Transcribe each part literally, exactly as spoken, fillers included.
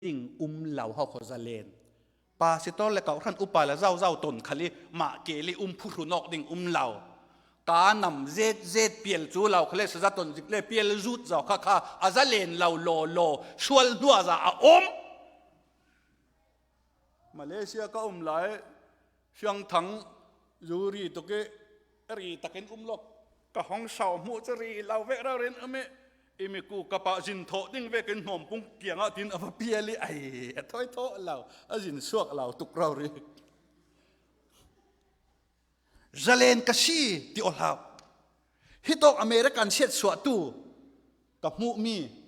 ding um lo hau khaw zalen. Pastor le kawhhran upa le zauzau ton khal i mah keel i um phuhrunawk ding um lo. Ka nam zet zet pial cu lo khal le saza ton zik le pial zut zau kha kha a zalen lo law law sual hnuah za a um. Malaysia ka um lai Siangthang zu ri tuk i ri takin um lo. Ka hong sau hmuh cu ri lo vek rau rin um i, i miku ka pah zin thawh ding vekin hnawmpung kiangah tin a va pial i, ai, a thawi thawh lo, a zin suak lo tuk rau ri. Zalen ka si ti aw hlau. Hitawk American siatsuahtu ka hmuhmi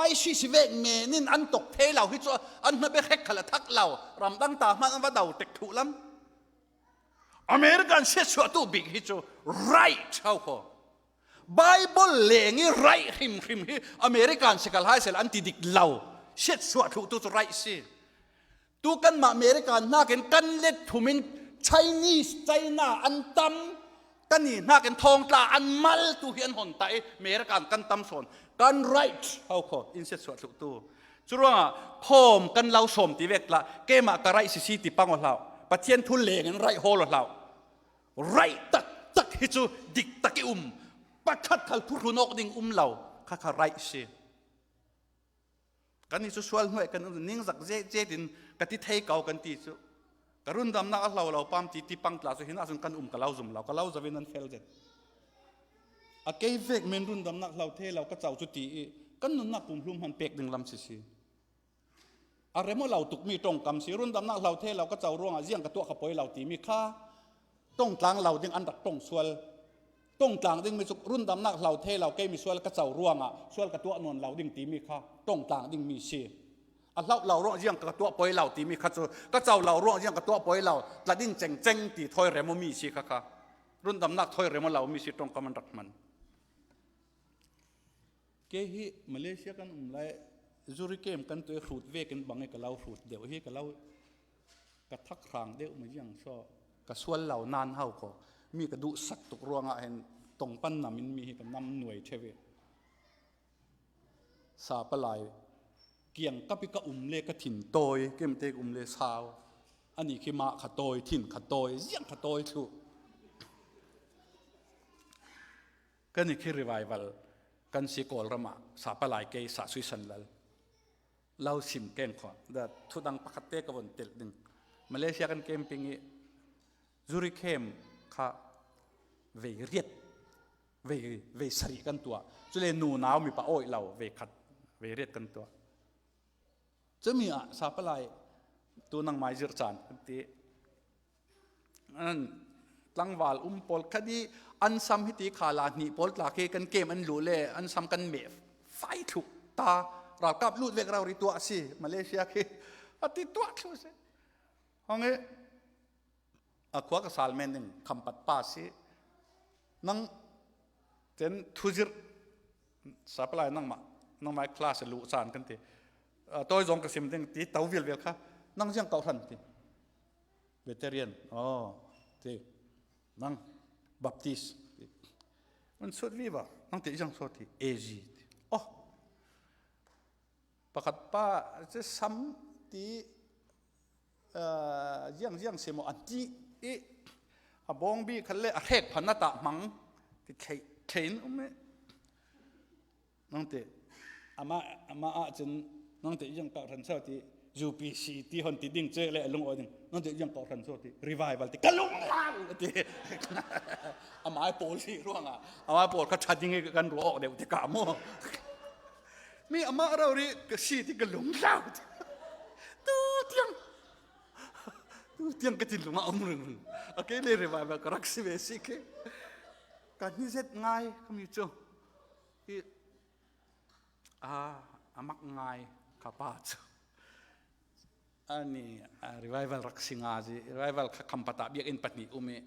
ISIS vek men in an tok thei lo hi cu an hna bek hek khal a thak lo, ramdang ta hman an va do tek thuh lam. American siatsuahtu bik hi cu right hau kho. Bible leng i right hrimhrim hi American si kal hai sel an ti dik lo. Siatsuah thuhtu cu right si. Tu kanmah American hnakin kan let thumin Chinese, China an tam, kan i hnakin thawngtla an mal tu hi an hon ta i American kan tam sawn. Kan right hau kho in siatsuah thluh tu. Curuangah khawm kan lo sawm ti vek tla, keimah ka right sisi ti pang aw hlau. Pathian thu leng in right hawl aw hlau. Right tak tak hi cu dik tak i um. Pakhat khal phuhrun awk ding um lo. Kha kha right si. Kan i cu sual hnuai kan um, ningzak zet zet in ka ti thei ko kan ti cu. Ka rundamnak a hlo lo pam ti, ti pang tla cu hin ahcun kan um ka lo zum lo, ka lo zo in an fel zet. A kei vek men rundamnak hlo thei lo ka co cu ti i kan nunnak pumhlum hman pek ding lam si si. A rem aw lo tukmi ṭongkam si, rundamnak hlo thei lo ka co ruangah ziang ka tuah kha poi lo timi kha ṭongtlang lo ding an rak ṭong sual. Ṭongtlang dingmi cu rundamnak hlo thei lo, keimi sual ka co ruangah sual ka tuah nawn lo ding timi kha ṭongtlang dingmi si. A hloh lo ruang ziang ka tuah poi lo timi kha cu ka co lo ruang ziang ka tuah poi lo, tla ding cengceng ti thawi rem awmi si kha kha. Rundamnak thawi rem aw lomi si ṭongkam an rak hman. Kei hi Malaysia kan um lai, Zuri kem kan tuah i hrut vekin bang i ka lo hrut deuh hi ka lo, ka thak hrang deuh ma ziang saw, ka sual lo nan hau kho. Mi ka duhsak tuk ruangah hin tong pan nam in mi hi ka nam nuai ṭheu i. Sa palai kiangkap i ka um le ka thin tawi, kemte ka um le sau. Ani khi mah kha tawi, thin kha tawi, ziang kha tawi thluh. Kan i khi revival kan si Kawlram ah sa palai kei sa suisan lal. Lo sim keng kho. Da thudang pakhat te ka von telh ding. Malaysia kan camping i Zuri kem kha vei riat, vei, vei sarih kan tuah. Cule nunau mipa awih lo vei khat, vei riat kan tuah. Cumi ah sa palai tu nangmai zir caan kan ti. An tlangval um pawl khat i an sam hiti kha la hnih pawl tla khi kan kem an luh le an sam kan meh fai thluh ta, ralkap lut vek rau ri tuah si Malaysia khi a ti tuah thluh si. Hong i a khua ka sal men ding khampat pa si. Nang ten thuzirh sa palai nangmah, nangmah class a luh caan kan ti. A, tawi zong ka sim ding ti to vial vial kha. Nang ziang kau hran ti. Veteran. Oh, ti. Nang Baptist. Ti. Un sut viva. Nang ti ziang so ti. A Z. Ti. Oh. Pakhat pa, "Sam ti, ah, ziang ziang si maw?" an ti i, a bawngbi khat le a hrek phan a tah hmang ti thei, thei in um i. Nang ti, amah, amah ah cun, "Nang ti ziang kau hran so?" ti, "U P C ti hon ti ding," cek le a lungawi ding. "Nang ti ziang kau hran so?" ti, "Revival," ti, "Ka lung hlau," ti. Amah pawl si ruangah, amah pawl kha ṭha ding i kan ruah awk deuh ti ka maw? Mi amah rori ka si ti ka lung hlau ti. Tu tiang, tu tiang ka thinlung ah um ringring. A kei le revival ka rak si ve si khi. Ka hni zet ngai ka mi cu. I, a, a mak ngai ka pa cu. Ani, a, revival rak si nga zi, revival kha khampat ah biakinn pahnih um i,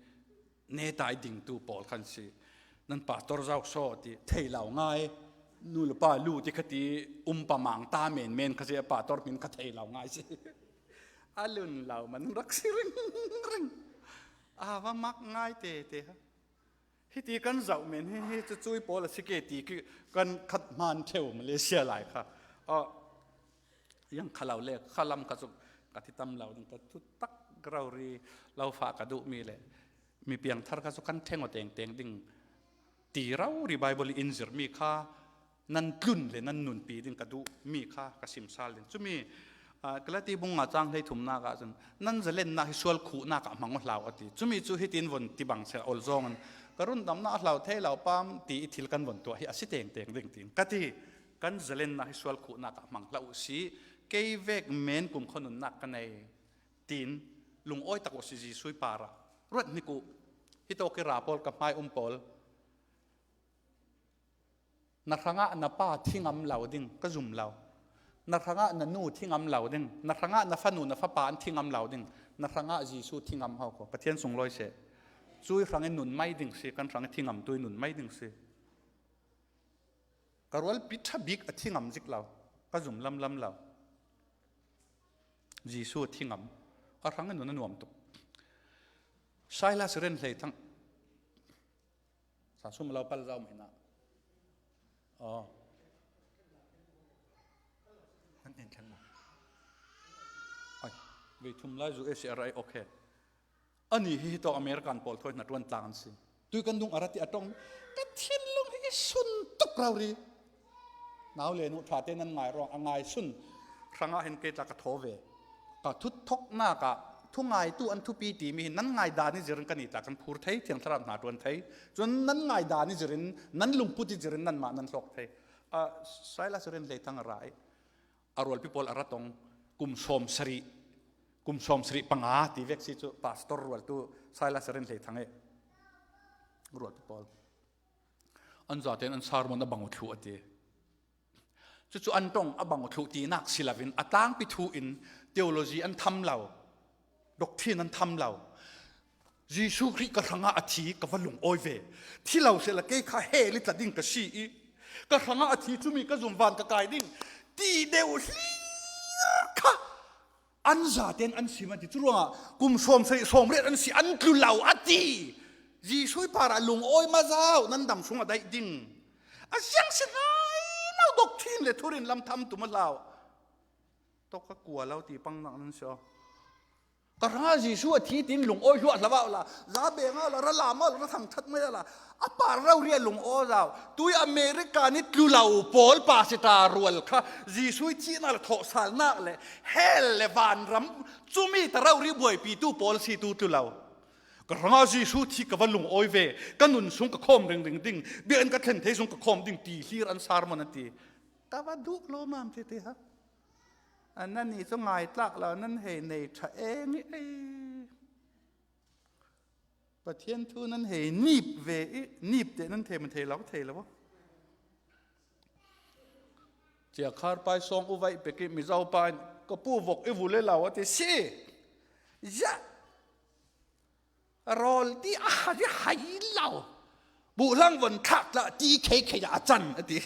netai dingtu pawl khan si. "Nan pastor zau saw?" ti, "Thei lo ngai. Nu le pa lu ti kha ti, um pa mang ta men men kha si, a pastor hmin kha thei lo ngai si." A lun lo man rak si ring ring. A va mak ngai te te ha. Hiti kan zauh men hi, hi cu cui pawl a si ke ti khi kan khat hmaan ṭheu Malaysia lai kha. Ah, Yang kha lo le, kha lam kha chu ka thi tam lo ding, ka thutak rori lo fa ka duh mi le, mi piangthar kha chu kan thleng aw tengteng ding ti rori Bible in zir mi kha nan tlun le nan nunpi ding ka duh mi kha ka simsal ding. Chumi, ah, Galati bung nga chang hlei thumna ka chun, nan zalenna hi sual khuhna ka hmang aw hlau a ti. Chumi chu hitin von ti bang se ol zong an, ka run damna a hlau thei lo pam ti i thil kan von tuah hi a si tengteng ding tin ka ti. Kan zalenna hi sual khuhna ka hmang hlau si, kei vek men kum khaw nunnak ka nei tin lungawi tak aw si Jesuh i para. Ruat ni ku, hi tawk i ra pawl ka hmai um pawl. Na hrangah na pa thi ngam lo ding, ka zum lo. Na hrangah na nu thi ngam lo ding, na hrangah na fanu na fapa an thi ngam lo ding, na hrangah Jesuh thi ngam hau ko. Pathian sunglawi se. Cui hrang i nun mai ding si, kan hrang i thi ngam tui nun mai ding si. Ka rualpi tha bik a thi ngam zik lo, ka zum lamlam lo. Jesuh a thi ngam, a hrang i nun a nuam tuk. Silas Ren Hlei Thang. Sa sum lo pal zau mai na. Oh. Kan en thlang ma. Ai, vei thum lai zu S R I, okay. Ani hi hi tawh American pawl thawi na tuan tlang an si. Tui kan dung a ra ti a tong. Ka thinlung hi sun tuk rau ri. Nau le nu thate nan ngai rawng a ngai sun. Hrangah hin kei tla ka thaw ve. Ka thut thoknak ah thungaitu an thupi ti mi hin nan ngai dan i zirin ka ni tla kan phur thei, Thiang Thlarau hna tuan thei. Cun nan ngai dan i zirin, nan lungput i zirin nanmah nan hlawk thei. Ah, Silas Ren Hlei Thang a ra i a rualpi pawl a ra tong, kum sawm sarih, kum sawm sarih panga ti vek si cu pastor rualtu Silas Ren Hlei Thang i rualpi pawl. An zaten an sermon a bang u thluh a ti. Cucu an tong a bang u thluh tinak si lo in a tlangpi thu in theology an tham lo, doctrine an tham lo. Jesuh Khrih ka hrangah a thi ka va lungawi ve. Thi lo sehla kei kha hell i tla ding ka si i ka hrangah a thi cumi ka zum van ka kai ding ti deuh hlir kha an zaten an sim an ti. Curuangah kum sawm sarih sawm riat an si an tlu lo a ti. Jesuh i parah lungawi ma zau nan dam sung a daih ding. A siang si hnai lo doctrine le thurin lam tham tum a hlau. Tawk ka kua lo ti pangnak nan si aw. Ka hrangah Jesuh a thi tin lungawi hluah hlau la, za beng la, ra lam la, ra thangthat mai la, a par rori a lungawi zau. Tui America ni tlu lo pawl pa si ta rual kha Jesuh i thihnak le thawhsalnak le hell le vanram cumi ta rori buaipitu pawl si tu tlu lo. Ka hrangah Jesuh thi ka va lungawi ve, ka nun sung ka khawm ringring ding, biakinn ka thlen thei sung ka khawm ding ti hlir an sermon a ti. Ka va duh lawmam tete ha. A nan i cu ngai tlak lo, nan hei nei ṭha eng i ei. Pathian thu nan hei nip ve i, nip te nan thei man thei lo, thei lo. Cia khar pai sawng u vaih pek i Mizo pa in ka pu vok i vule lo a ti si. Ya. Rawl ti a hai, hai lo. Buhlang von thlak tla ti khei khei a can a ti.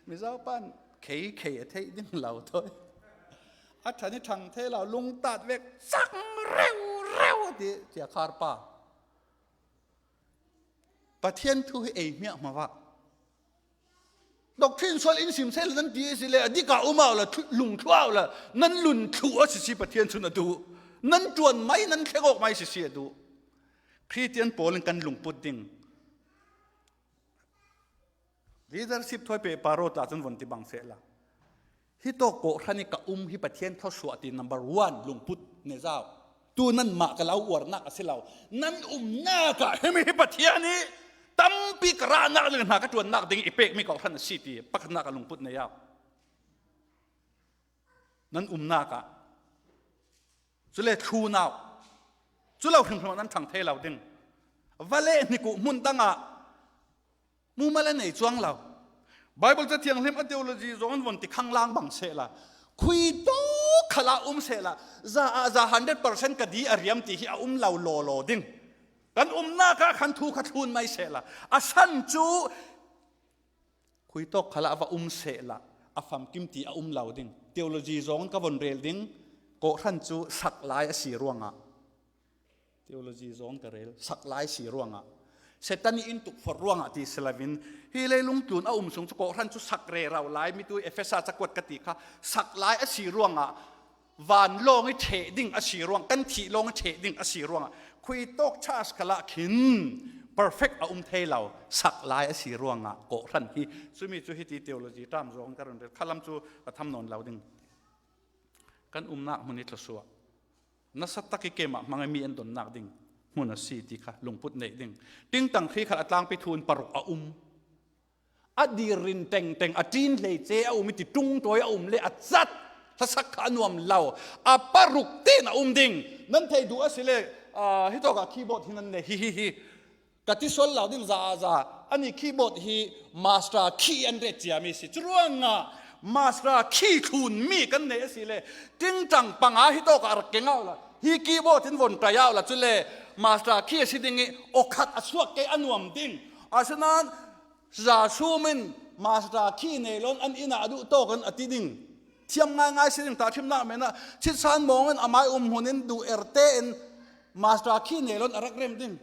Mizo pan khei khei a theih ding lo thawi. A ṭhan i ṭhang thei lo, lungtat vek cang reu reu a ti, cia khar pa. Pathian thu hi ei hmiah hmavah. Doctrine sual in sim seh le nan ti a si le, a dik a um awla, lungthluah awla, nan lungthluah a si si Pathian cun a duh. Nan ṭuan mai, nan thleng awk mai si si a duh. Khristian pawl in kan lungput ding. Leadership thawi peh paro tla cun von ti bang seh la. Hi tawk kawhhran i ka um hi Pathian thluasuah ti number one lungput ne zau. Tu nanmah ka lau uarnak a si lo. Nan umnak ah himi hi Pathian i tampi ka rahnak le hna ka ṭuannak ding i pekmi kawhhran a si ti pakhatnak a lungput ne zau. Nan umnak ah. Cule thlunau. Cu lo hrimhrim nan ṭhang thei lo ding. Vale hnik uh hmun dangah mumal a nei cuang lo. Bible Ca Thianghlim a theology zong an von ti khanglang bang seh la. Khui tawk khalah um seh la. Za ah za hundred percent ka di a riam ti hi a um lo lawlaw ding. Kan umnak ah khan thu kha thlun mai seh la. A san cu khui tawk khalah a va um seh la. A famkim ti a um lo ding. Theology zong ka von rel ding. Kawhhran cu sak lai a si ruangah. Theology zong ka rel, sak lai si ruangah. Satan ih in tukforh ruangah ti si loin, hi leilung tlun a um sung cu kawhhran cu sak rero lai, mi tu Efesa cakuat ka ti kha, sak lai a si ruangah, van lawng ih ṭheh ding a si ruang, kan thih lawng ih ṭheh ding a si ruangah, khuitawk church khalah khin perfect a um thei lo, sak lai a si ruangah kawhhran hi. Cumi cu hiti theology ṭam zawng ka run rel, khalam cu ka tham nawn lo ding. Kan umnak hmun hi thluasuah, nasa tak ih keimah hmang ih mi an donnak ding hmun a si ti kha lungput neih ding. Tingtang hri khat a tlangpi thu in paruk a um. A dir rin tengteng, a ṭin hleice a um ih ti ṭungṭawi a um le a cat, hlasak kha a nuam lo. A paruk tein a um ding. Nan thei duh a si le, aa, hitawkah keyboard hi nan nei hi, hi, hi. Ka ti sual lo ding za, za. Ani keyboard hi master key an ret ciami si. Curuangah master key thlunmi kan nei a si le, tingtang panga hitawkah a rak keng awla, hi keyboard in von ṭai awla, cule master key a si ding ih aw khat a suak kei a nuam ding. Asinain Za sum in master key nei loin an inn ah a duh tawk in a ti ding. Thiam ngaingai si ding, tahṭhimnak men ah chitsan mawng in amai um hmun in duh erte in master key nei loin a rak rem ding.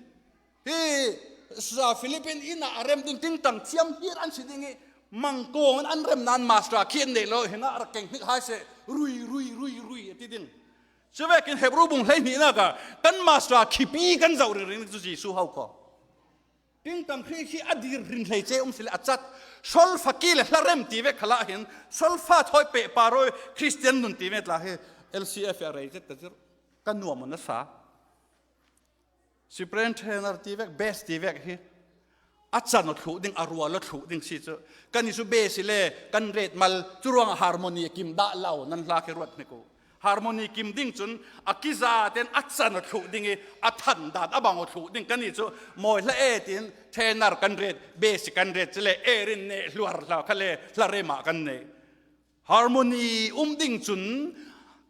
Hi za Philip in inn ah a rem ding, tingtang thiam hir an si ding ih mangkawng in an rem nain master key an nei lo, hinah a rak keng hnik hai seh, rui, rui, rui, rui a ti ding. Cuvekin Hebru bung hleihnihnak ah kan master key pi kan zoh ringring cu Jesuh ho kho. Tingtang hri khi a dir rin hleice um si le a cat. Solfa key le hla rem ti vek khalah hin, solfa thawi peh paro Christian nun ti vek tla hi, L C F a rei zet ta zir. Ka nuam uh na sa. Soprano tenor ti vek, bass ti vek hi a can aw thluh ding, a rual aw thluh ding si cu. Kan i cu bass i le kan ret mal, curuangah harmony a kim dah lo, nan hla khi ruat hnik uh. Harmony kim ding cun a kiza tein a can aw thluh ding ih a than dan a bang aw thluh ding. Kan i cu mawi hla e tiin tenor kan ret, bass kan ret, cule e rin neh hluar hla kha le hla rem ah kan nei. Harmony um ding cun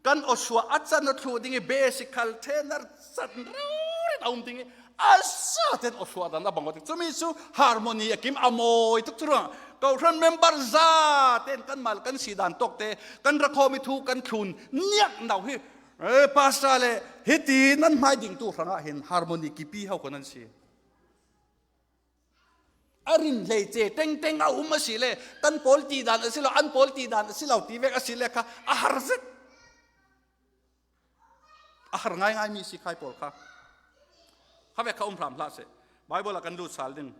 kan awsuah a can aw thluh ding ih bass khal tenor can rori a um ding ih a zaten awsuah dan a bang aw ding. Cumi cu harmony a kim a mawi tuk curuangah kawhhran member zaten kan mal kan si dan tawkte kan rakhawm ih thu kan thlun niak no hi. Eh, pastor le hiti nan hmai ding tu hrangah hin harmony key pi ho kho nan si. A rin hleice tengteng a um a si le, kan pawl ti dan a si lo, an pawl ti dan a si lo ti vek a si le kha a har zet. A har ngaingai mi si khai pawl kha. Kha vek kha um hram hlah seh. Bible ah kan lut sal ding.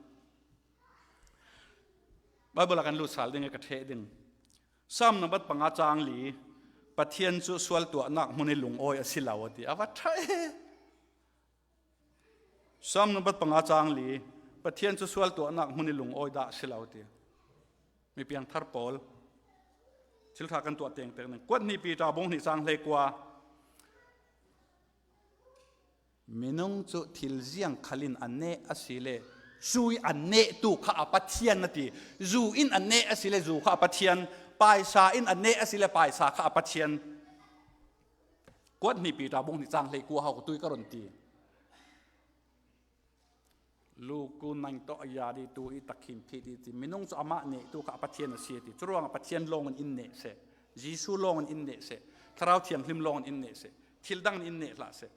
Bible ah kan lut sal ding e, ka ṭheh ding. Sam number panga cang li, Pathian cu sual tuahnak hmun ih lungawi a si lo a ti. A va ṭha e. Sam number panga cang li, Pathian cu sual tuahnak hmun ih lungawi dah a si lo ti. Mi piangthar pawl, thil ṭha kan tuah tengteng ning. Kuat hnih Piter bung hnih cang hleikua. Minung cu thil ziang khal in a neh a si le, zu ih a neh tu kha a pathian a ti. Zu in a neh a si le, zu kha a pathian. Paisa in a neh a si le, paisa kha a pathian. Kuat hnih Piter bung hnih cang hleikua ho kha tu ih ka run ti. Luku nain tawh a ya dih tu ih takhin phit ih ti. Minung cu amah neh tu kha a pathian a si a ti. Curuangah Pathian lawng in in neh seh. Jesuh lawng in in neh seh. Thlarau Thianghlim lawng in in neh seh. Thil dang in in neh hlah seh.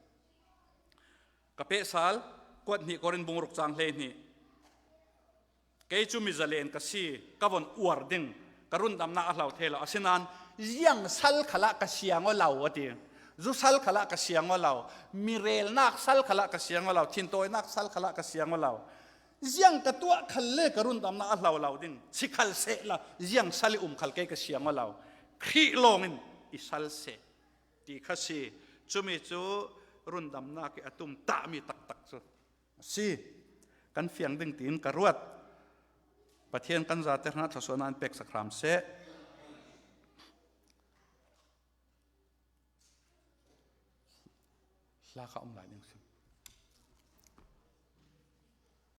Ka pehsal, kuat hnih Korin bung ruk cang hleihnih. Kei cu mi zalen ka si, ka von uar ding, ka rundamnak a hlau thei lo. Asinain ziang sal khalah ka siang aw lo a ti. Zu sal khalah ka siang aw lo. Mi relnak sal khalah ka siang aw lo. Thintawinak sal khalah ka siang aw lo. Ziang ka tuah khal le ka rundamnak a hlau lo ding. Si khal sehla, ziang sal ih um khal kei ka siang aw lo. Khrih lawng in i sal seh ti kha si. Cumi cu rundamnak ih a tumtahmi taktak cu a si. Kan fiang ding tiin ka ruat. Pathian kan zate hrangah thluasuahnak in peksak hram seh. Hla kha um lai ding si.